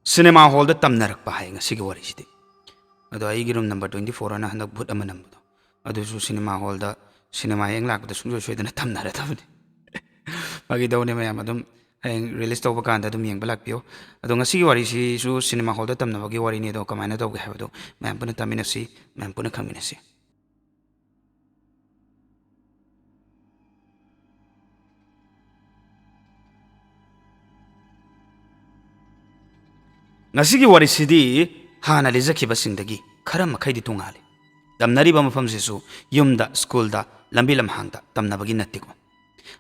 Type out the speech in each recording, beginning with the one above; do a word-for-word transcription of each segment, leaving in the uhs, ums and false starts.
Cinema ꯍꯣꯜꯗ ꯇꯝꯅꯔꯛꯄ ꯍꯥꯏ ꯉꯁꯤꯒꯤ ꯋꯥꯔꯤꯁꯤꯗꯤ꯫ ꯑꯗꯣ ꯑꯩꯒꯤ ꯔꯨꯝ ꯅꯝꯕꯔ twenty four ꯑꯅ ꯍꯟꯗꯛ ꯚꯨꯠ ꯑꯃ ꯅꯝꯕꯗꯣ, ꯑꯗꯨꯁꯨ ꯁꯤꯅꯦꯃꯥ ꯍꯣꯜꯗ ꯁꯤꯅꯦꯃꯥ ꯌꯦꯡ ꯂꯥꯛꯄꯗ ꯁꯨꯡꯁꯣꯏ ꯁꯣꯏꯗꯅ ꯇꯝꯅꯔꯗꯕꯅꯤ꯫ ꯐꯥꯒꯤ ꯇꯧꯅꯦ ꯃꯌꯥꯝ, ꯑꯗꯨꯝ ꯍꯌꯦꯡ ꯔꯤꯂꯤꯁ ꯇꯧꯕ ꯀꯥꯟꯗ ꯑꯗꯨꯝ ꯌꯦꯡꯕ ꯂꯥꯛꯄꯤꯌꯣ꯫ ꯑꯗꯣ ꯉꯁꯤꯒꯤ ꯋꯥꯔꯤꯁꯤꯁꯨ ꯁꯤꯅꯦꯃꯥ ꯍꯣꯜꯗ ꯇꯝꯅꯕꯒꯤ ꯋꯥꯔꯤꯅꯤ꯫ ꯑꯗꯣ ꯀꯃꯥꯏꯅ ꯇꯧꯒꯦ ꯍꯥꯏꯕꯗꯣ ꯃꯌꯥꯝ ꯄꯨꯟꯅ ꯇꯥꯃꯤꯟꯅꯁꯤ, ꯃꯌꯥꯝ ꯄꯨꯟꯅ ꯈꯪꯃꯤꯟꯅꯁꯤ꯫ ꯉꯁꯤꯒꯤ ꯋꯥꯔꯤꯁꯤꯗꯤ ꯍꯥꯟꯅ ꯂꯤꯖꯈꯤꯕꯁꯤꯡꯗꯒꯤ ꯈꯔ ꯃꯈꯩꯗꯤ ꯇꯣꯉꯥꯜꯂꯤ꯫ ꯇꯝꯅꯔꯤꯕ ꯃꯐꯝꯁꯤꯁꯨ ꯌꯨꯝꯗ, ꯁ꯭ꯀꯨꯜꯗ, ꯂꯝꯕꯤ ꯂꯝꯍꯥꯡꯗ ꯇꯝꯅꯕꯒꯤ ꯅꯠꯇꯦꯀꯣ꯫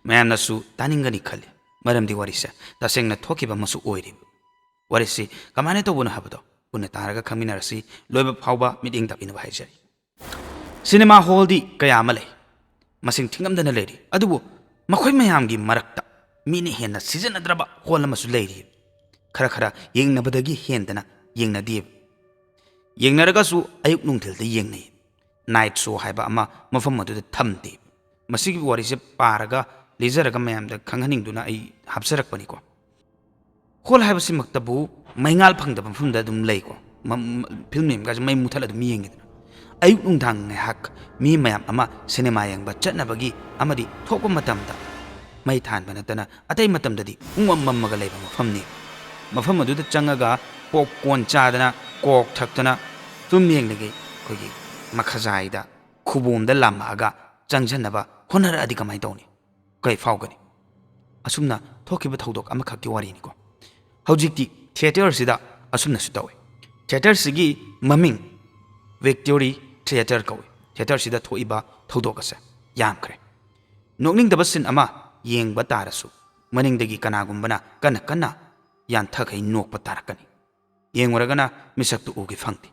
ꯃꯌꯥꯝꯅꯁꯨ ꯇꯥꯅꯤꯡꯒꯅꯤ ꯈꯜꯂꯤ, ꯃꯔꯝꯗꯤ ꯋꯥꯔꯤꯁꯦ ꯇꯁꯦꯡꯅ ꯊꯣꯛꯈꯤꯕ ꯑꯃꯁꯨ ꯑꯣꯏꯔꯤꯕ꯫ ꯋꯥꯔꯤꯁꯤ ꯀꯃꯥꯏꯅ ꯇꯧꯕꯅꯣ ꯍꯥꯏꯕꯗꯣ ꯄꯨꯟꯅ ꯇꯥꯔꯒ ꯈꯪꯃꯤꯟꯅꯔꯁꯤ꯫ ꯂꯣꯏꯕ ꯐꯥꯎꯕ ꯃꯤꯠꯌꯦꯡ ꯇꯞꯄꯤꯅꯕ ꯍꯥꯏꯖꯔꯤ꯫ ꯁꯤꯅꯦꯃꯥ ꯍꯣꯜꯗꯤ ꯀꯌꯥ ꯑꯃ ꯂꯩ, ꯃꯁꯤꯡ ꯊꯤꯉꯝꯗꯅ ꯂꯩꯔꯤ꯫ ꯑꯗꯨꯕꯨ ꯃꯈꯣꯏ ꯃꯌꯥꯝꯒꯤ ꯃꯔꯛꯇ ꯃꯤꯅ ꯍꯦꯟꯅ ꯁꯤꯖꯤꯟꯅꯗ꯭ꯔꯕ ꯍꯣꯜ ꯑꯃꯁꯨ ꯂꯩꯔꯤ꯫ ꯈꯔ ꯈꯔ ꯌꯦꯡꯅꯕꯗꯒꯤ ꯍꯦꯟꯗꯅ ꯌꯦꯡꯅꯗꯦꯕ꯫ ꯌꯦꯡꯅꯔꯒꯁꯨ ꯑꯌꯨꯛ ꯅꯨꯡꯊꯤꯜꯗ ꯌꯦꯡꯅꯩ꯫ ꯅꯥꯏꯠ ꯁꯣ ꯍꯥꯏꯕ ꯑꯃ ꯃꯐꯝ ꯑꯗꯨꯗ ꯊꯝꯗꯦ꯫ ꯃꯁꯤꯒꯤ ꯋꯥꯔꯤꯁꯦ ꯄꯥꯔꯒ, ꯂꯤꯖꯔꯒ ꯃꯌꯥꯝꯗ ꯈꯪꯍꯟꯅꯤꯡꯗꯨꯅ ꯑꯩ ꯍꯥꯞꯆꯔꯛꯄꯅꯤꯀꯣ꯫ ꯍꯣꯜ ꯍꯥꯏꯕꯁꯤꯃꯛꯇꯕꯨ ꯃꯩꯉꯥꯜ ꯐꯪꯗꯕ ꯃꯐꯝꯗ ꯑꯗꯨꯝ ꯂꯩꯀꯣ꯫ ꯃ-, ꯃ-, ꯐꯤꯂꯝ ꯌꯦꯡꯕꯒꯁꯦ ꯃꯩ ꯃꯨꯊꯠꯂ ꯑꯗꯨꯝ ꯌꯦꯡꯉꯤꯗꯅ꯫ ꯑꯌꯨꯛ ꯅꯨꯡꯗꯥꯡ ꯉꯥꯏꯍꯥꯛ ꯃꯤ ꯃꯌꯥꯝ ꯑꯃ ꯁꯤꯅꯦꯃꯥ ꯌꯦꯡꯕ ꯆꯠꯅꯕꯒꯤ ꯑꯃꯗꯤ ꯊꯣꯛꯄ ꯃꯇꯝꯗ ꯃꯩ ꯊꯥꯟꯕ ꯅꯠꯇꯅ ꯑꯇꯩ ꯃꯇꯝꯗꯗꯤ ꯄꯨꯡꯃꯝ ꯃꯝꯃꯒ ꯂꯩꯕ ꯃꯐꯝꯅꯤ꯫ ꯃꯐꯝ ꯑꯗꯨꯗ ꯆꯪꯉꯒ ꯄꯣꯞꯀꯣꯔꯟ ꯆꯥꯗꯅ, ꯀꯣꯛ ꯊꯛꯇꯅ ꯐꯤꯂꯝ ꯌꯦꯡꯂꯤꯉꯩ ꯑꯩꯈꯣꯏꯒꯤ ꯃꯈꯖꯥꯏꯗ, ꯈꯨꯕꯣꯝꯗ ꯂꯥꯝꯃꯛꯑꯒ ꯆꯪꯁꯟꯅꯕ ꯍꯣꯠꯅꯔꯛꯑꯗꯤ ꯀꯃꯥꯏꯅ ꯇꯧꯅꯤ? ꯀꯩ ꯐꯥꯎꯒꯅꯤ? ꯑꯁꯨꯝꯅ ꯊꯣꯛꯈꯤꯕ ꯊꯧꯗꯣꯛ ꯑꯃꯈꯛꯀꯤ ꯋꯥꯔꯤꯅꯤꯀꯣ꯫ ꯍꯧꯖꯤꯛꯇꯤ ꯊꯤꯌꯦꯇꯔꯁꯤꯗ ꯑꯁꯨꯝꯅꯁꯨ ꯇꯧꯏ꯫ ꯊꯤꯌꯦꯇꯔꯁꯤꯒꯤ ꯃꯃꯤꯡ ꯚꯤꯛꯇꯣꯔꯤ ꯊꯤꯌꯦꯇꯔ ꯀꯧꯏ꯫ ꯊꯤꯌꯦꯇꯔꯁꯤꯗ ꯊꯣꯛꯏꯕ ꯊꯧꯗꯣꯛ ꯑꯁꯦ ꯌꯥꯝꯈ꯭ꯔꯦ꯫ ꯅꯣꯛꯅꯤꯡꯗꯕ ꯁꯤꯟ ꯑꯃ ꯌꯦꯡꯕ ꯇꯥꯔꯁꯨ ꯃꯅꯤꯡꯗꯒꯤ ꯀꯅꯥꯒꯨꯝꯕꯅ ꯀꯟꯅ ꯀꯟꯅ ꯌꯥꯟꯊꯈꯩ ꯅꯣꯛꯄ ꯇꯥꯔꯛꯀꯅꯤ꯫ ꯌꯦꯡꯉꯨꯔꯒꯅ ꯃꯤꯁꯛꯇꯨ ꯎꯒꯦ ꯐꯪꯗꯦ꯫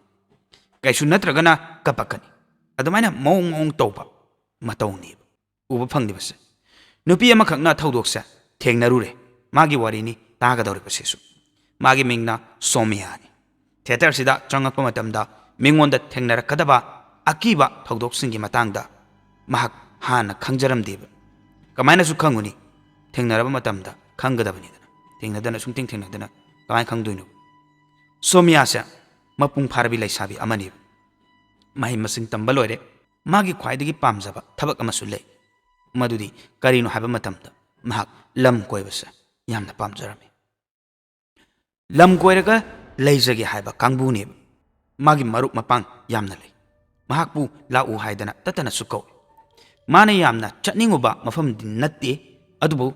ꯀꯩꯁꯨ ꯅꯠꯇ꯭ꯔꯒꯅ ꯀꯞꯄꯛꯀꯅꯤ꯫ ꯑꯗꯨꯃꯥꯏꯅ ꯃꯑꯣꯡ ꯃꯑꯣꯡ ꯇꯧꯕ ꯃꯇꯧꯅꯦꯕ ꯎꯕ ꯐꯪꯂꯤꯕꯁꯦ꯫ ꯅꯨꯄꯤ ꯑꯃꯈꯛꯅ ꯊꯧꯗꯣꯛꯁꯦ ꯊꯦꯡꯅꯔꯨꯔꯦ꯫ ꯃꯥꯒꯤ ꯋꯥꯔꯤꯅꯤ ꯇꯥꯒꯗꯧꯔꯤꯕꯁꯤꯁꯨ꯫ ꯃꯥꯒꯤ ꯃꯤꯡꯅ ꯁꯣꯃꯤꯌꯥꯅꯤ꯫ ꯊꯤꯌꯦꯇꯔꯁꯤꯗ ꯆꯪꯉꯛꯄ ꯃꯇꯝꯗ ꯃꯤꯉꯣꯟꯗ ꯊꯦꯡꯅꯔꯛꯀꯗꯕ ꯑꯀꯤꯕ ꯊꯧꯗꯣꯛꯁꯤꯡꯒꯤ ꯃꯇꯥꯡꯗ ꯃꯍꯥꯛ ꯍꯥꯟꯅ ꯈꯪꯖꯔꯝꯗꯦꯕ꯫ ꯀꯃꯥꯏꯅꯁꯨ ꯈꯪꯉꯨꯅꯤ? ꯊꯦꯡꯅꯔꯕ ꯃꯇꯝꯗ ꯈꯪꯒꯗꯕꯅꯤꯗꯅ꯫ ꯊꯦꯡꯅꯗꯅ, ꯁꯨꯡꯊꯦꯡ ꯊꯦꯡꯅꯗꯅ ꯀꯃꯥꯏꯅ ꯈꯪꯗꯣꯏꯅꯣ? ꯁꯣꯃꯤꯌꯥꯁꯦ ꯃꯄꯨꯡ ꯐꯥꯔꯕꯤ ꯂꯩꯁꯥꯕꯤ ꯑꯃꯅꯤ꯫ ꯃꯍꯩ ꯃꯁꯤꯡ ꯇꯝꯕ ꯂꯣꯏꯔꯦ꯫ ꯃꯥꯒꯤ ꯈ꯭ꯋꯥꯏꯗꯒꯤ ꯄꯥꯝꯖꯕ ꯊꯕꯛ ꯑꯃꯁꯨ ꯂꯩ꯫ ꯃꯗꯨꯗꯤ ꯀꯔꯤꯅꯣ ꯍꯥꯏꯕ ꯃꯇꯝꯗ ꯃꯍꯥꯛ ꯂꯝ ꯀꯣꯏꯕꯁꯦ ꯌꯥꯝꯅ ꯄꯥꯝꯖꯔꯝꯃꯤ꯫ ꯂꯝ ꯀꯣꯏꯔꯒ ꯂꯩꯖꯒꯦ ꯍꯥꯏꯕ ꯀꯥꯡꯕꯨꯅꯦꯕ꯫ ꯃꯥꯒꯤ ꯃꯔꯨꯞ ꯃꯄꯥꯡ ꯌꯥꯝꯅ ꯂꯩ꯫ ꯃꯍꯥꯛꯄꯨ ꯂꯥꯛꯎ ꯍꯥꯏꯗꯅ ꯇꯠꯇꯅꯁꯨ ꯀꯧꯏ꯫ ꯃꯥꯅ ꯌꯥꯝꯅ ꯆꯠꯅꯤꯡꯉꯨꯕ ꯃꯐꯝꯗꯤ ꯅꯠꯇꯦ, ꯑꯗꯨꯕꯨ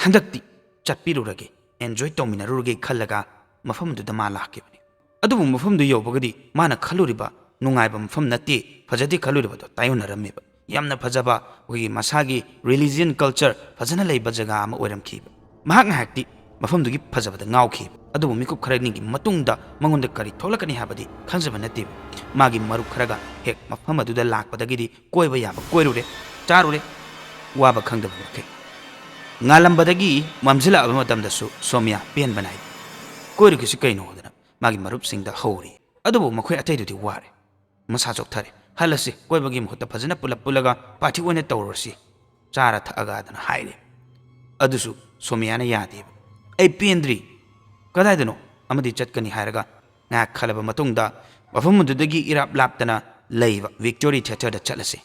ꯍꯟꯗꯛꯇꯤ ꯆꯠꯄꯤꯔꯨꯔꯒꯦ, ꯑꯦꯟꯖꯣꯏ ꯇꯧꯃꯤꯟꯅꯔꯨꯔꯒꯦ ꯈꯜꯂꯒ ꯃꯐꯝꯗꯨꯗ ꯃꯥ ꯂꯥꯛꯈꯤꯕꯅꯤ꯫ ꯑꯗꯨꯕꯨ ꯃꯐꯝꯗꯨ ꯌꯧꯕꯒꯗꯤ ꯃꯥꯅ ꯈꯜꯂꯨꯔꯤꯕ ꯅꯨꯡꯉꯥꯏꯕ ꯃꯐꯝ ꯅꯠꯇꯦ, ꯐꯖꯗꯦ ꯈꯜꯂꯨꯔꯤꯕꯗꯣ ꯇꯥꯏꯌꯣꯟꯅꯔꯝꯃꯦꯕ꯫ ꯌꯥꯝꯅ ꯐꯖꯕ ꯑꯩꯈꯣꯏꯒꯤ ꯃꯁꯥꯒꯤ ꯔꯤꯂꯤꯖꯤꯌꯟ ꯀꯜꯆꯔ ꯐꯖꯅ ꯂꯩꯕ ꯖꯒꯥ ꯑꯃ ꯑꯣꯏꯔꯝꯈꯤꯕ꯫ ꯃꯍꯥꯛ ꯉꯥꯏꯍꯥꯛꯇꯤ ꯃꯐꯝꯗꯨꯒꯤ ꯐꯖꯕꯗ ꯉꯥꯎꯈꯤꯕ꯫ ꯑꯗꯨꯕꯨ ꯃꯤꯀꯨꯞ ꯈꯔꯅꯤꯒꯤ ꯃꯇꯨꯡꯗ ꯃꯉꯣꯟꯗ ꯀꯔꯤ ꯊꯣꯛꯂꯛꯀꯅꯤ ꯍꯥꯏꯕꯗꯤ ꯈꯪꯖꯕ ꯅꯠꯇꯦꯕ꯫ ꯃꯥꯒꯤ ꯃꯔꯨꯞ ꯈꯔꯒ ꯍꯦꯛ ꯃꯐꯝ ꯑꯗꯨꯗ ꯂꯥꯛꯄꯗꯒꯤꯗꯤ ꯀꯣꯏꯕ ꯌꯥꯕ ꯀꯣꯏꯔꯨꯔꯦ, ꯆꯥꯔꯨꯔꯦ, ꯋꯥꯕ ꯈꯪꯗꯕ ꯃꯈꯩ꯫ ꯉꯥꯜꯂꯝꯕꯗꯒꯤ ꯃꯝꯁꯤꯜꯂꯛꯑꯕ ꯃꯇꯝꯗꯁꯨ ꯁꯣꯃꯤꯌꯥ ꯄꯦꯟꯕ ꯅꯥꯏꯗꯦ꯫ "ꯀꯣꯏꯔꯨꯈꯤꯁꯤ ꯀꯩꯅꯣꯗꯅ" ꯃꯥꯒꯤ ꯃꯔꯨꯞꯁꯤꯡꯗ ꯍꯧꯔꯤ꯫ ꯑꯗꯨꯕꯨ ꯃꯈꯣꯏ ꯑꯇꯩꯗꯨꯗꯤ ꯋꯥꯔꯦ, ꯃꯁꯥ ꯆꯣꯛꯊꯔꯦ꯫ "ꯍꯜꯂꯁꯤ, ꯀꯣꯏꯕꯒꯤ ꯃꯍꯨꯠꯇ ꯐꯖꯅ ꯄꯨꯂꯞ ꯄꯨꯜꯂꯒ ꯄꯥꯔꯇꯤ ꯑꯣꯏꯅ ꯇꯧꯔꯨꯔꯁꯤ, ꯆꯥꯔ ꯊꯛꯑꯒ" ꯑꯗꯨꯅ ꯍꯥꯏꯔꯦ꯫ ꯑꯗꯨꯁꯨ ꯁꯣꯃꯤꯌꯥꯅ ꯌꯥꯗꯦꯕ꯫ "ꯑꯩ ꯄꯦꯟꯗ꯭ꯔꯤ, ꯀꯗꯥꯏꯗꯅꯣ ꯑꯃꯗꯤ ꯆꯠꯀꯅꯤ" ꯍꯥꯏꯔꯒ ꯉꯥꯏꯍꯥꯛ ꯈꯜꯂꯕ ꯃꯇꯨꯡꯗ ꯃꯐꯝ ꯑꯗꯨꯗꯒꯤ ꯏꯔꯥꯞ ꯂꯥꯞꯇꯅ ꯂꯩꯕ ꯚꯤꯛꯇꯣꯔꯤ ꯊꯤꯌꯦꯇꯔꯗ ꯆꯠꯂꯁꯤ꯫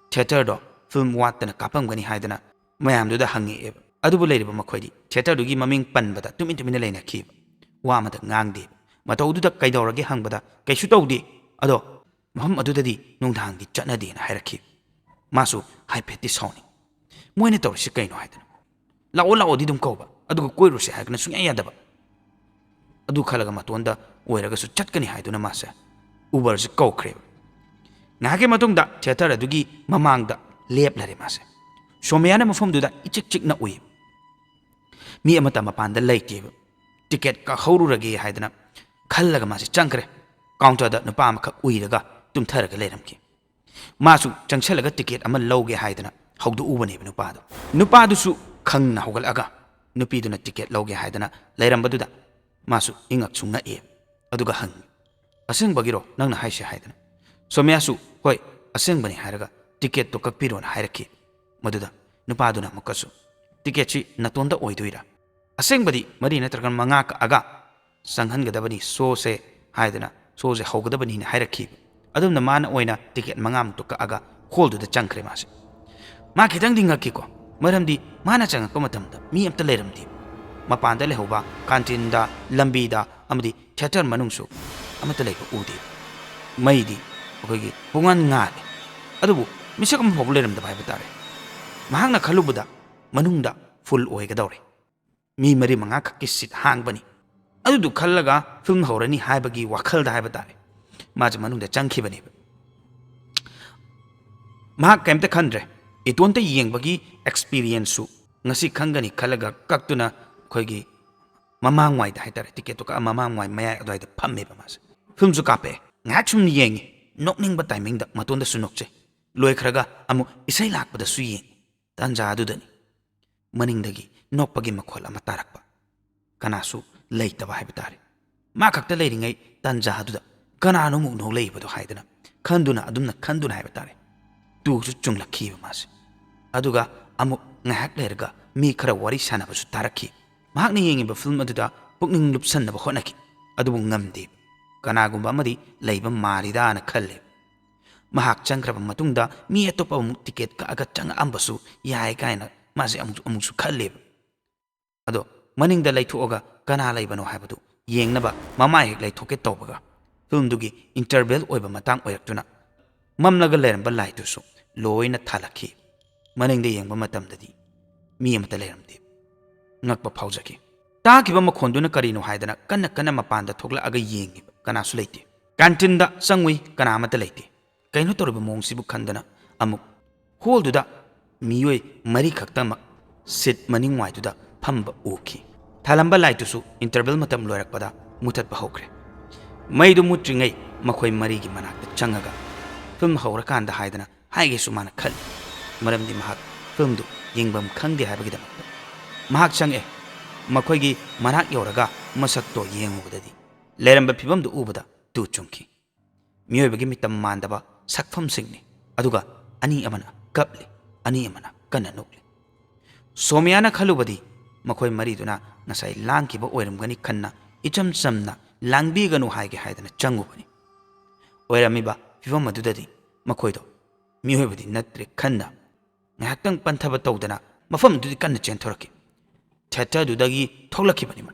ꯊꯤꯌꯦꯇꯔꯗꯣ ꯐꯤꯜꯝ ꯋꯥꯠꯇꯅ ꯀꯥꯞꯄꯝꯒꯅꯤ ꯍꯥꯏꯗꯅ ꯃꯌꯥꯝꯗꯨꯗ ꯍꯪꯉꯛꯑꯦꯕ꯫ ꯑꯗꯨꯕꯨ ꯂꯩꯔꯤꯕ ꯃꯈꯣꯏꯗꯤ ꯊꯤꯌꯦꯇꯔꯗꯨꯒꯤ ꯃꯃꯤꯡ ꯄꯟꯕꯗ ꯇꯨꯃꯤꯟ ꯇꯨꯃꯤꯟꯅ ꯂꯩꯅꯈꯤꯕ꯫ ꯋꯥ ꯑꯃꯇ ꯉꯥꯡꯗꯦꯕ꯫ ꯃꯇꯧꯗꯨꯗ ꯀꯩꯗꯧꯔꯒꯦ ꯍꯪꯕꯗ "ꯀꯩꯁꯨ ꯇꯧꯗꯦ, ꯑꯗꯣ ꯃꯐꯝ ꯑꯗꯨꯗꯗꯤ ꯅꯨꯡꯗꯥꯡꯗꯤ ꯆꯠꯅꯗꯦꯅ" ꯍꯥꯏꯔꯛꯈꯤ꯫ ꯃꯥꯁꯨ ꯍꯥꯏꯐꯦꯠꯇꯤ ꯁꯥꯎꯅꯤꯡ꯫ "ꯃꯣꯏꯅ ꯇꯧꯔꯤꯁꯤ ꯀꯩꯅꯣ?" ꯍꯥꯏꯗꯅ꯫ "ꯂꯥꯛꯑꯣ ꯂꯥꯛꯑꯣꯗꯤ ꯑꯗꯨꯝ ꯀꯧꯕ, ꯑꯗꯨꯒ ꯀꯣꯏꯔꯨꯁꯦ ꯍꯥꯏꯔꯒꯅ ꯁꯨꯡꯌꯥ ꯌꯥꯗꯕ"꯫ ꯑꯗꯨ ꯈꯜꯂꯒ ꯃꯇꯣꯟꯗ ꯑꯣꯏꯔꯒꯁꯨ ꯆꯠꯀꯅꯤ ꯍꯥꯏꯗꯨꯅ ꯃꯥꯁꯦ ꯎꯕꯔꯁꯦ ꯀꯧꯈ꯭ꯔꯦꯕ꯫ ꯉꯥꯏꯍꯥꯛꯀꯤ ꯃꯇꯨꯡꯗ ꯊꯤꯌꯦꯇꯔ ꯑꯗꯨꯒꯤ ꯃꯃꯥꯡꯗ ꯂꯦꯞꯂꯔꯦ ꯃꯥꯁꯦ꯫ ꯁꯣꯃꯤꯌꯥꯅ ꯃꯐꯝꯗꯨꯗ ꯏꯆꯤꯛ ꯆꯤꯛꯅ ꯎꯏ꯫ ꯃꯤ ꯑꯃꯠꯇ ꯃꯄꯥꯟꯗ ꯂꯩꯇꯦꯕ꯫ ꯇꯤꯀꯦꯠ ꯀꯛꯍꯧꯔꯨꯔꯒꯦ ꯍꯥꯏꯗꯅ ꯈꯜꯂꯒ ꯃꯥꯁꯦ ꯆꯪꯈ꯭ꯔꯦ꯫ ꯀꯥꯎꯟꯇꯔꯗ ꯅꯨꯄꯥ ꯑꯃꯈꯛ ꯎꯏꯔꯒ ꯇꯨꯝꯊꯔꯒ ꯂꯩꯔꯝꯈꯤ꯫ ꯃꯥꯁꯨ ꯆꯪꯁꯜꯂꯒ ꯇꯤꯀꯦꯠ ꯑꯃ ꯂꯧꯒꯦ ꯍꯥꯏꯗꯅ ꯍꯧꯗꯣꯛꯎꯕꯅꯦꯕ ꯅꯨꯄꯥꯗꯣ꯫ ꯅꯨꯄꯥꯗꯨꯁꯨ ꯈꯪꯅ ꯍꯧꯒꯠꯂꯛꯑꯒ ꯅꯨꯄꯤꯗꯨꯅ ꯇꯤꯀꯦꯠ ꯂꯧꯒꯦ ꯍꯥꯏꯗꯅ ꯂꯩꯔꯝꯕꯗꯨꯗ ꯃꯥꯁꯨ ꯏꯉꯛꯁꯨ ꯉꯛꯑꯦ꯫ ꯑꯗꯨꯒ ꯍꯪꯉꯤ, "ꯑꯁꯦꯡꯕꯒꯤꯔꯣ ꯅꯪꯅ ꯍꯥꯏꯁꯦ?" ꯍꯥꯏꯗꯅ꯫ ꯁꯣꯃꯤꯌꯥꯁꯨ, "ꯍꯣꯏ, ꯑꯁꯦꯡꯕꯅꯤ" ꯍꯥꯏꯔꯒ ꯇꯤꯀꯦꯠꯇꯣ ꯀꯛꯄꯤꯔꯣꯅ ꯍꯥꯏꯔꯛꯈꯤ꯫ ꯃꯗꯨꯗ ꯅꯨꯄꯥꯗꯨꯅ ꯑꯃꯨꯛꯀꯁꯨ, "ꯇꯤꯀꯦꯠꯁꯤ ꯅꯇꯣꯟꯗ ꯑꯣꯏꯗꯣꯏꯔꯥ? ꯑꯁꯦꯡꯕꯗꯤ ꯃꯔꯤ ꯅꯠꯇ꯭ꯔꯒ ꯃꯉꯥ ꯀꯛꯑꯒ ꯆꯪꯍꯟꯒꯗꯕꯅꯤ ꯁꯣꯁꯦ ꯍꯥꯏꯗꯅ, ꯁꯣꯁꯦ ꯍꯧꯒꯗꯕꯅꯤꯅ ꯍꯥꯏꯔꯛꯈꯤꯕ꯫ ꯑꯗꯨꯝꯅ ꯃꯥꯅ ꯑꯣꯏꯅ ꯇꯤꯀꯦꯠ ꯃꯉꯥꯃꯨꯛꯇꯣ ꯀꯛꯑꯒ ꯍꯣꯜꯗꯨꯗ ꯆꯪꯈ꯭ꯔꯦ ꯃꯥꯁꯦ꯫ ꯃꯥ ꯈꯤꯇꯪꯗꯤ ꯉꯛꯈꯤꯀꯣ, ꯃꯔꯝꯗꯤ ꯃꯥꯅ ꯆꯪꯉꯛꯄ ꯃꯇꯝꯗ ꯃꯤ ꯑꯝꯇ ꯂꯩꯔꯝꯗꯦ꯫ ꯃꯄꯥꯟꯗ ꯂꯩꯍꯧꯕ ꯀꯥꯟꯇꯤꯟꯗ, ꯂꯝꯕꯤꯗ ꯑꯃꯗꯤ ꯊꯤꯌꯦꯇꯔ ꯃꯅꯨꯡꯁꯨ ꯑꯃꯠꯇ ꯂꯩꯕ ꯎꯗꯦ꯫ ꯃꯩꯗꯤ ꯑꯩꯈꯣꯏꯒꯤ ꯄꯨꯡꯉꯥꯟ ꯉꯥꯜꯂꯦ, ꯑꯗꯨꯕꯨ ꯃꯤꯁꯛ ꯑꯃ ꯐꯥꯎꯕ ꯂꯩꯔꯝꯗꯕ ꯍꯥꯏꯕ ꯇꯥꯔꯦ꯫ ꯃꯍꯥꯛꯅ ꯈꯜꯂꯨꯕꯗ ꯃꯅꯨꯡꯗ ꯐꯨꯜ ꯑꯣꯏꯒꯗꯧꯔꯦ, ꯃꯤ ꯃꯔꯤ ꯃꯉꯥ ꯈꯛꯀꯤ ꯁꯤꯠ ꯍꯥꯡꯕꯅꯤ꯫ ꯑꯗꯨꯗꯨ ꯈꯜꯂꯒ ꯐꯤꯂꯝ ꯍꯧꯔꯅꯤ ꯍꯥꯏꯕꯒꯤ ꯋꯥꯈꯜꯗ ꯍꯥꯏꯕ ꯇꯥꯔꯦ, ꯃꯥꯁꯦ ꯃꯅꯨꯡꯗ ꯆꯪꯈꯤꯕꯅꯦꯕ꯫ ꯃꯍꯥꯛ ꯀꯩꯝꯇ ꯈꯟꯗ꯭ꯔꯦ꯫ ꯏꯇꯣꯟꯇ ꯌꯦꯡꯕꯒꯤ ꯑꯦꯛꯁꯄꯤꯔꯤꯌꯦꯟꯁꯁꯨ ꯉꯁꯤ ꯈꯪꯒꯅꯤ ꯈꯜꯂꯒ ꯀꯛꯇꯨꯅ ꯑꯩꯈꯣꯏꯒꯤ ꯃꯃꯥꯡꯋꯥꯏꯗ ꯍꯥꯏꯇꯥꯔꯦ, ꯇꯤꯀꯦꯠꯇꯣ ꯀꯛꯑ ꯃꯃꯥꯡꯋꯥꯏ ꯃꯌꯥꯏ ꯑꯗꯨꯋꯥꯏꯗ ꯐꯝꯃꯦꯕ ꯃꯥꯁꯦ꯫ ꯐꯤꯂꯝꯁꯨ ꯀꯥꯞꯄꯛꯑꯦ꯫ ꯉꯥꯏꯍꯥꯛ ꯁꯨꯝ ꯌꯦꯡꯉꯤ, ꯅꯣꯛꯅꯤꯡꯕ ꯇꯥꯏꯃꯤꯡꯗ ꯃꯇꯣꯟꯗꯁꯨ ꯅꯣꯛꯆꯩ꯫ ꯂꯣꯏꯈ꯭ꯔꯒ ꯑꯃꯨꯛ ꯏꯁꯩ ꯂꯥꯛꯄꯗꯁꯨ ꯌꯦꯡꯉꯤ꯫ ꯇꯥꯟꯖꯥ ꯑꯗꯨꯗꯅꯤ ꯃꯅꯤꯡꯗꯒꯤ ꯅꯣꯛꯄꯒꯤ ꯃꯈꯣꯜ ꯑꯃ ꯇꯥꯔꯛꯄ꯫ ꯀꯅꯥꯁꯨ ꯂꯩꯇꯕ ꯍꯥꯏꯕ ꯇꯥꯔꯦ꯫ ꯃꯥ ꯈꯛꯇ ꯂꯩꯔꯤꯉꯩ ꯇꯥꯟꯖꯥ ꯑꯗꯨꯗ ꯀꯅꯥꯅꯣ ꯑꯃꯨꯛ ꯅꯣꯛꯂꯛꯏꯕꯗꯣ ꯍꯥꯏꯗꯅ ꯈꯟꯗꯨꯅ, ꯑꯗꯨꯝꯅ ꯈꯟꯗꯨꯅ ꯍꯥꯏꯕ ꯇꯥꯔꯦ, ꯇꯨꯁꯨ ꯆꯨꯡꯂꯛꯈꯤꯕ ꯃꯥꯁꯦ꯫ ꯑꯗꯨꯒ ꯑꯃꯨꯛ ꯉꯥꯏꯍꯥꯛ ꯂꯩꯔꯒ ꯃꯤ ꯈꯔ ꯋꯥꯔꯤ ꯁꯥꯟꯅꯕꯁꯨ ꯇꯥꯔꯛꯈꯤ꯫ ꯃꯍꯥꯛꯅ ꯌꯦꯡꯉꯤꯕ ꯐꯤꯂꯝ ꯑꯗꯨꯗ ꯄꯨꯛꯅꯤꯡ ꯂꯨꯞꯁꯟꯅꯕ ꯍꯣꯠꯅꯈꯤ, ꯑꯗꯨꯕꯨ ꯉꯝꯗꯦ꯫ ꯀꯅꯥꯒꯨꯝꯕ ꯑꯃꯗꯤ ꯂꯩꯕ ꯃꯥꯜꯂꯤꯗꯥꯅ ꯈꯜꯂꯦ꯫ ꯃꯍꯥꯛ ꯆꯪꯈ꯭ꯔꯕ ꯃꯇꯨꯡꯗ ꯃꯤ ꯑꯇꯣꯞꯄ ꯑꯃꯨꯛ ꯇꯤꯀꯦꯠ ꯀꯛꯑꯒ ꯆꯪꯉꯛꯑꯝꯕꯁꯨ ꯌꯥꯏ ꯀꯥꯏꯅ ꯃꯥꯁꯦ ꯑꯃꯨꯛꯁꯨ, ꯑꯃꯨꯛꯁꯨ ꯈꯜꯂꯦꯕ꯫ ꯑꯗꯣ ꯃꯅꯤꯡꯗ ꯂꯩꯊꯣꯛꯑꯒ ꯀꯅꯥ ꯂꯩꯕꯅꯣ ꯍꯥꯏꯕꯗꯨ ꯌꯦꯡꯅꯕ ꯃꯃꯥꯏ ꯍꯦꯛ ꯂꯩꯊꯣꯛꯀꯦ ꯇꯧꯕꯒ, ꯐꯤꯂꯝꯗꯨꯒꯤ ꯏꯟꯇꯔꯚꯦꯜ ꯑꯣꯏꯕ ꯃꯇꯥꯡ ꯑꯣꯏꯔꯛꯇꯨꯅ ꯃꯝꯂꯒ ꯂꯩꯔꯝꯕ ꯂꯥꯏꯠꯇꯨꯁꯨ ꯂꯣꯏꯅ ꯊꯥꯜꯂꯛꯈꯤ꯫ ꯃꯅꯤꯡꯗ ꯌꯦꯡꯕ ꯃꯇꯝꯗꯗꯤ ꯃꯤ ꯑꯃꯠꯇ ꯂꯩꯔꯝꯗꯦ꯫ ꯉꯛꯄ ꯐꯥꯎꯖꯈꯤ꯫ ꯇꯥꯈꯤꯕ ꯃꯈꯣꯟꯗꯨꯅ ꯀꯔꯤꯅꯣ ꯍꯥꯏꯗꯅ ꯀꯟꯅ ꯀꯟꯅ ꯃꯄꯥꯟꯗ ꯊꯣꯛꯂꯛꯑꯒ ꯌꯦꯡꯉꯤꯕ, ꯀꯅꯥꯁꯨ ꯂꯩꯇꯦ꯫ ꯀꯦꯟꯇꯤꯟꯗ ꯆꯪꯉꯨꯏ, ꯀꯅꯥ ꯑꯃꯠꯇ ꯂꯩꯇꯦ꯫ ꯀꯩꯅꯣ ꯇꯧꯔꯤꯕ ꯃꯑꯣꯡꯁꯤꯕꯨ ꯈꯟꯗꯅ ꯑꯃꯨꯛ ꯍꯣꯜꯗꯨꯗ ꯃꯤꯑꯣꯏ ꯃꯔꯤ ꯈꯛꯇꯃꯛ ꯁꯤꯠ ꯃꯅꯤꯡꯋꯥꯏꯗꯨꯗ ꯐꯝꯕ ꯎꯈꯤ꯫ ꯊꯥꯜꯂꯝꯕ ꯂꯥꯏꯠꯇꯨꯁꯨ ꯏꯟꯇꯔꯚꯦꯜ ꯃꯇꯝ ꯂꯣꯏꯔꯛꯄꯗ ꯃꯨꯊꯠꯄ ꯍꯧꯈ꯭ꯔꯦ꯫ ꯃꯩꯗꯨ ꯃꯨꯠꯇ꯭ꯔꯤꯉꯩ ꯃꯈꯣꯏ ꯃꯔꯤꯒꯤ ꯃꯅꯥꯛꯇ ꯆꯪꯉꯒ ꯐꯤꯂꯝ ꯍꯧꯔꯀꯥꯟꯗ ꯍꯥꯏꯗꯅ ꯍꯥꯏꯒꯦꯁꯨ ꯃꯥꯅ ꯈꯜꯂꯤ, ꯃꯔꯝꯗꯤ ꯃꯍꯥꯛ ꯐꯤꯂꯝꯗꯨ ꯌꯦꯡꯐꯝ ꯈꯪꯗꯦ ꯍꯥꯏꯕꯒꯤꯗꯃꯛꯇ꯫ ꯃꯍꯥꯛ ꯆꯪꯉꯛꯑꯦ꯫ ꯃꯈꯣꯏꯒꯤ ꯃꯅꯥꯛ ꯌꯧꯔꯒ ꯃꯁꯛꯇꯣ ꯌꯦꯡꯉꯨꯕꯗꯗꯤ ꯂꯩꯔꯝꯕ ꯐꯤꯕꯝꯗꯨ ꯎꯕꯗ ꯇꯨ ꯆꯨꯡꯈꯤ꯫ ꯃꯤꯑꯣꯏꯕꯒꯤ ꯃꯤꯇꯝ ꯃꯥꯟꯗꯕ ꯁꯛꯐꯝꯁꯤꯡꯅꯤ꯫ ꯑꯗꯨꯒ ꯑꯅꯤ ꯑꯃꯅ ꯀꯞꯂꯤ, ꯑꯅꯤ ꯑꯃꯅ ꯀꯟꯅ ꯅꯣꯛꯂꯤ꯫ ꯁꯣꯃꯤꯌꯥꯅ ꯈꯜꯂꯨꯕꯗꯤ ꯃꯈꯣꯏ ꯃꯔꯤꯗꯨꯅ ꯉꯁꯥꯏ ꯂꯥꯡꯈꯤꯕ ꯑꯣꯏꯔꯝꯒꯅꯤ ꯈꯟꯅ ꯏꯆꯝ ꯆꯝꯅ ꯂꯥꯡꯕꯤꯒꯅꯨ ꯍꯥꯏꯒꯦ ꯍꯥꯏꯗꯅ ꯆꯪꯉꯨꯕꯅꯤ꯫ ꯑꯣꯏꯔꯝꯃꯤꯕ ꯐꯤꯕꯝ ꯑꯗꯨꯗꯗꯤ ꯃꯈꯣꯏꯗꯣ ꯃꯤꯑꯣꯏꯕꯗꯤ ꯅꯠꯇ꯭ꯔꯦ ꯈꯟꯅ ꯉꯥꯏꯍꯥꯛꯇꯪ ꯄꯟꯊꯕ ꯇꯧꯗꯅ ꯃꯐꯝ ꯑꯗꯨꯗꯤ ꯀꯟꯅ ꯆꯦꯟꯊꯣꯔꯛꯈꯤ꯫ ꯊꯤꯌꯦꯇꯔꯗꯨꯗꯒꯤ ꯊꯣꯛꯂꯛꯈꯤꯕꯅꯤ ꯃꯥ꯫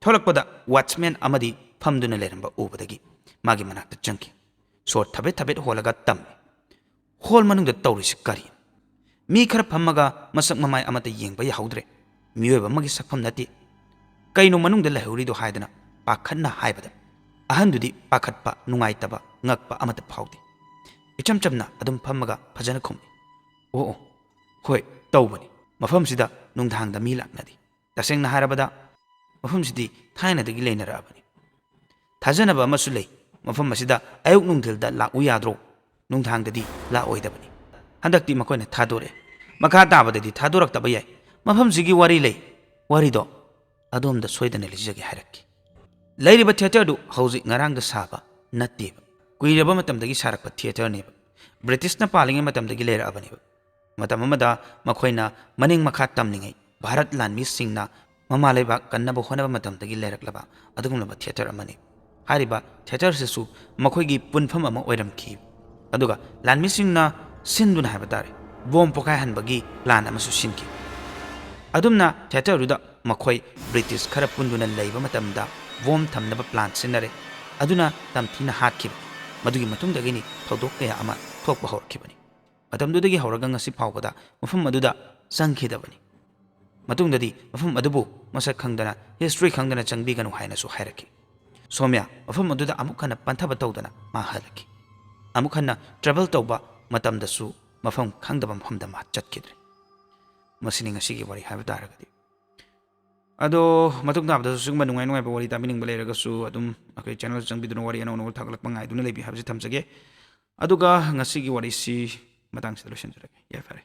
ꯊꯣꯛꯂꯛꯄꯗ ꯋꯥꯠꯆꯃꯦꯟ ꯑꯃꯗꯤ ꯐꯝꯗꯨꯅ ꯂꯩꯔꯝꯕ ꯎꯕꯗꯒꯤ ꯃꯥꯒꯤ ꯃꯅꯥꯛꯇ ꯆꯪꯈꯤ꯫ ꯁꯣꯔ ꯊꯕꯦꯠ ꯊꯕꯦꯠ ꯍꯣꯜꯂꯒ ꯇꯝꯃꯤ, "ꯍꯣꯜ ꯃꯅꯨꯡꯗ ꯇꯧꯔꯤꯁꯤ ꯀꯔꯤ? ꯃꯤ ꯈꯔ ꯐꯝꯃꯒ ꯃꯁꯛ ꯃꯃꯥꯏ ꯑꯃꯠꯇ ꯌꯦꯡꯕ ꯌꯥꯍꯧꯗ꯭ꯔꯦ꯫ ꯃꯤꯑꯣꯏꯕ ꯑꯃꯒꯤ ꯁꯛꯐꯝ ꯅꯠꯇꯦ꯫ ꯀꯩꯅꯣ ꯃꯅꯨꯡꯗ ꯂꯩꯍꯧꯔꯤꯗꯣ?" ꯍꯥꯏꯗꯅ ꯄꯥꯈꯠꯅ ꯍꯥꯏꯕꯗ ꯑꯍꯟꯗꯨꯗꯤ ꯄꯥꯈꯠꯄ, ꯅꯨꯡꯉꯥꯏꯇꯕ, ꯉꯛꯄ ꯑꯃꯠꯇ ꯐꯥꯎꯗꯦ꯫ ꯏꯆꯝ ꯆꯝꯅ ꯑꯗꯨꯝ ꯐꯝꯃꯒ ꯐꯖꯅ ꯈꯨꯝꯃꯤ, "ꯑꯣ, ꯑꯣ, ꯍꯣꯏ, ꯇꯧꯕꯅꯤ꯫ ꯃꯐꯝꯁꯤꯗ ꯅꯨꯡꯗꯥꯡꯗ ꯃꯤ ꯂꯥꯛꯅꯗꯦ꯫ ꯇꯁꯦꯡꯅ ꯍꯥꯏꯔꯕꯗ ꯃꯐꯝꯁꯤꯗꯤ ꯊꯥꯏꯅꯗꯒꯤ ꯂꯩꯅꯔꯛꯑꯕꯅꯤ꯫ ꯊꯥꯖꯅꯕ ꯑꯃꯁꯨ ꯂꯩ꯫ ꯃꯐꯝ ꯑꯁꯤꯗ ꯑꯌꯨꯛ ꯅꯨꯡꯊꯤꯜꯗ ꯂꯥꯛꯎ ꯌꯥꯗ꯭ꯔꯣ? ꯅꯨꯡꯗꯥꯡꯗꯗꯤ ꯂꯥꯛꯑꯣꯏꯗꯕꯅꯤ꯫ ꯍꯟꯗꯛꯇꯤ ꯃꯈꯣꯏꯅ ꯊꯥꯗꯣꯔꯛꯑꯦ꯫ ꯃꯈꯥ ꯇꯥꯕꯗꯗꯤ ꯊꯥꯗꯣꯔꯛꯇꯕ ꯌꯥꯏ꯫ ꯃꯐꯝꯁꯤꯒꯤ ꯋꯥꯔꯤ ꯂꯩ꯫ ꯋꯥꯔꯤꯗꯣ ꯑꯗꯣꯝꯗ ꯁꯣꯏꯗꯅ ꯂꯤꯖꯒꯦ" ꯍꯥꯏꯔꯛꯈꯤ꯫ ꯂꯩꯔꯤꯕ ꯊꯤꯌꯦꯇꯔꯗꯨ ꯍꯧꯖꯤꯛ ꯉꯔꯥꯡꯗ ꯁꯥꯕ ꯅꯠꯇꯦꯕ꯫ ꯀꯨꯏꯔꯕ ꯃꯇꯝꯗꯒꯤ ꯁꯥꯔꯛꯄ ꯊꯤꯌꯦꯇꯔꯅꯦꯕ꯫ ꯕ꯭ꯔꯤꯇꯤꯁꯅ ꯄꯥꯜꯂꯤꯉꯩ ꯃꯇꯝꯗꯒꯤ ꯂꯩꯔꯛꯑꯕꯅꯦꯕ꯫ ꯃꯇꯝ ꯑꯃꯗ ꯃꯈꯣꯏꯅ ꯃꯅꯤꯡ ꯃꯈꯥ ꯇꯝꯂꯤꯉꯩ ꯚꯥꯔꯠ ꯂꯥꯟꯃꯤꯁꯤꯡꯅ ꯃꯃꯥ ꯂꯩꯕꯥꯛ ꯀꯟꯅꯕ ꯍꯣꯠꯅꯕ ꯃꯇꯝꯗꯒꯤ ꯂꯩꯔꯛꯂꯕ ꯑꯗꯨꯒꯨꯝꯂꯕ ꯊꯤꯌꯦꯇꯔ ꯑꯃꯅꯤ꯫ ꯍꯥꯏꯔꯤꯕ ꯊꯤꯌꯦꯇꯔꯁꯤꯁꯨ ꯃꯈꯣꯏꯒꯤ ꯄꯨꯟꯐꯝ ꯑꯃ ꯑꯣꯏꯔꯝꯈꯤ꯫ ꯑꯗꯨꯒ ꯂꯥꯟꯃꯤꯁꯤꯡꯅ ꯁꯤꯟꯗꯨꯅ ꯍꯥꯏꯕ ꯇꯥꯔꯦ, ꯕꯣꯝ ꯄꯣꯈꯥꯏꯍꯟꯕꯒꯤ ꯄ꯭ꯂꯥꯟ ꯑꯃꯁꯨ ꯁꯤꯟꯈꯤ꯫ ꯑꯗꯨꯝꯅ ꯊꯤꯌꯦꯇꯔꯗꯨꯗ ꯃꯈꯣꯏ ꯕ꯭ꯔꯤꯇꯤꯁ ꯈꯔ ꯄꯨꯟꯗꯨꯅ ꯂꯩꯕ ꯃꯇꯝꯗ ꯕꯣꯝ ꯊꯝꯅꯕ ꯄ꯭ꯂꯥꯟ ꯁꯤꯟꯅꯔꯦ꯫ ꯑꯗꯨꯅ ꯇꯝꯊꯤꯅ ꯍꯥꯠꯈꯤꯕꯅꯤ꯫ ꯃꯗꯨꯒꯤ ꯃꯇꯨꯡꯗꯒꯤꯅꯤ ꯊꯧꯗꯣꯛ ꯀꯌꯥ ꯑꯃ ꯊꯣꯛꯄ ꯍꯧꯔꯛꯈꯤꯕꯅꯤ꯫ ꯃꯇꯝꯗꯨꯗꯒꯤ ꯍꯧꯔꯒ ꯉꯁꯤ ꯐꯥꯎꯕꯗ ꯃꯐꯝ ꯑꯗꯨꯗ ꯆꯪꯈꯤꯗꯕꯅꯤ꯫ ꯃꯇꯨꯡꯗꯗꯤ ꯃꯐꯝ ꯑꯗꯨꯕꯨ ꯃꯁꯛ ꯈꯪꯗꯅ, ꯍꯤꯁꯇ꯭ꯔꯤ ꯈꯪꯗꯅ ꯆꯪꯕꯤꯒꯅꯨ ꯍꯥꯏꯅꯁꯨ ꯍꯥꯏꯔꯛꯈꯤ꯫ ꯁꯣꯃ꯭ꯌꯥ ꯃꯐꯝ ꯑꯗꯨꯗ ꯑꯃꯨꯛ ꯍꯟꯅ ꯄꯟꯊꯕ ꯇꯧꯗꯅ ꯃꯥ ꯍꯜꯂꯛꯈꯤ꯫ ꯑꯃꯨꯛ ꯍꯟꯅ ꯇ꯭ꯔꯦꯚꯦꯜ ꯇꯧꯕ ꯃꯇꯝꯗꯁꯨ ꯃꯐꯝ ꯈꯪꯗꯕ ꯃꯐꯝꯗ ꯃꯥ ꯆꯠꯈꯤꯗ꯭ꯔꯦ꯫ ꯃꯁꯤꯅꯤ ꯉꯁꯤꯒꯤ ꯋꯥꯔꯤ ꯍꯥꯏꯕ ꯇꯥꯔꯒꯗꯤ꯫ ꯑꯗꯣ ꯃꯇꯨꯡ ꯇꯥꯕꯗꯁꯨ ꯁꯤꯒꯨꯝꯕ ꯅꯨꯡꯉꯥꯏ ꯅꯨꯡꯉꯥꯏꯕ ꯋꯥꯔꯤ ꯇꯥꯕꯤꯅꯤꯡꯕ ꯂꯩꯔꯒꯁꯨ ꯑꯗꯨꯝ ꯑꯩꯈꯣꯏ ꯆꯦꯅꯦꯜ ꯆꯪꯕꯤꯗꯨꯅ ꯋꯥꯔꯤ ꯑꯅꯧ ꯑꯅꯧꯕ ꯊꯥꯒꯠꯂꯛꯄ ꯉꯥꯏꯗꯨꯅ ꯂꯩꯕꯤꯌꯨ ꯍꯥꯏꯕꯁꯤ ꯊꯝꯖꯒꯦ꯫ ꯑꯗꯨꯒ ꯉꯁꯤꯒꯤ ꯋꯥꯔꯤꯁꯤ ꯃꯇꯥꯡꯁꯤꯗ ꯂꯣꯏꯁꯤꯟꯖꯔꯒꯦ꯫ ꯌꯥꯏꯐꯔꯦ꯫